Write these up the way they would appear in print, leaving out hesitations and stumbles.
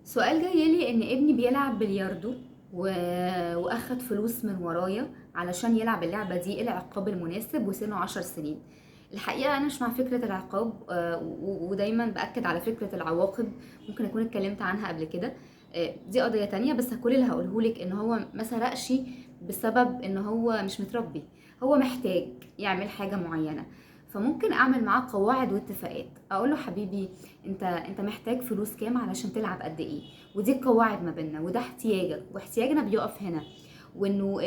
سؤال جاي لي ان ابني بيلعب بلياردو واخد فلوس من ورايا علشان يلعب اللعبة دي، ايه العقاب المناسب وسنة 10 سنين؟ الحقيقة انا مش مع فكرة العقاب، ودايما باكد على فكرة العواقب، ممكن اكون اتكلمت عنها قبل كده، دي قضية تانية. بس كل اللي هقوله لك ان هو ما سرقش بسبب ان هو مش متربي، هو محتاج يعمل حاجة معينة، فممكن اعمل معاه قواعد واتفاقات. اقول له حبيبي انت محتاج فلوس كام علشان تلعب قد ايه، ودي القواعد ما بيننا، وده احتياجك واحتياجنا بيقف هنا، وانه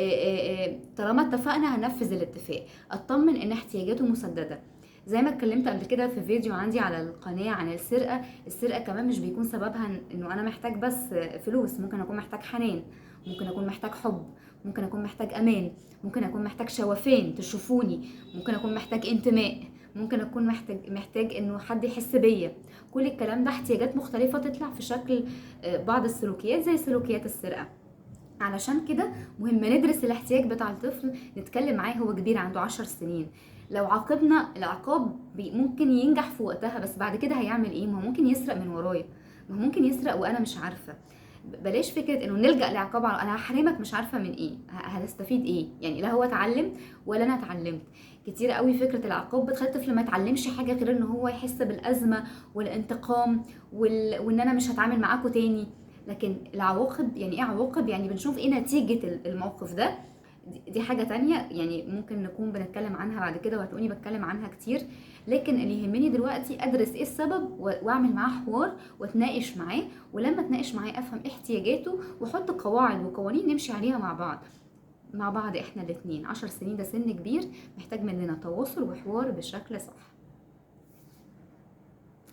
طالما اتفقنا هنفذ الاتفاق. اطمن ان احتياجاته مسددة. زي ما اتكلمت قبل كده في فيديو عندي على القناة عن السرقة، السرقة كمان مش بيكون سببها انه انا محتاج بس فلوس، ممكن اكون محتاج حنان، ممكن اكون محتاج حب، ممكن اكون محتاج امان، ممكن اكون محتاج شوفان تشوفوني، ممكن اكون محتاج انتماء، ممكن اكون محتاج انه حد يحس بيا. كل الكلام ده احتياجات مختلفة تطلع في شكل بعض السلوكيات زي سلوكيات السرقة. علشان كده مهم ندرس الاحتياج بتاع الطفل، نتكلم معاه. هو كبير عنده 10 سنين، لو عاقبنا العقاب ممكن ينجح في وقتها، بس بعد كده هيعمل ايه؟ ما هو ممكن يسرق من ورايا، ما هو ممكن يسرق وانا مش عارفه. بلاش فكرة انه نلجأ لعقاب، انا هحرمك مش عارفه من ايه، هتستفيد ايه؟ لا هو اتعلم ولا انا اتعلمت. كتير قوي فكرة العقاب بتخلي الطفل ما يتعلمش حاجة غير ان هو يحس بالازمه والانتقام وان انا مش هتعامل معاكم تاني. لكن العواقب، يعني ايه عواقب؟ يعني بنشوف ايه نتيجة الموقف ده. دي حاجة تانية ممكن نكون بنتكلم عنها بعد كده، وهتلاقوني بتكلم عنها كتير. لكن اللي يهمني دلوقتي ادرس ايه السبب واعمل معاه حوار واتناقش معاه، ولما اتناقش معاه افهم احتياجاته واحط قواعد وقوانين نمشي عليها مع بعض، مع بعض احنا الاتنين. 10 سنين ده سن كبير، محتاج مننا تواصل وحوار بشكل صح.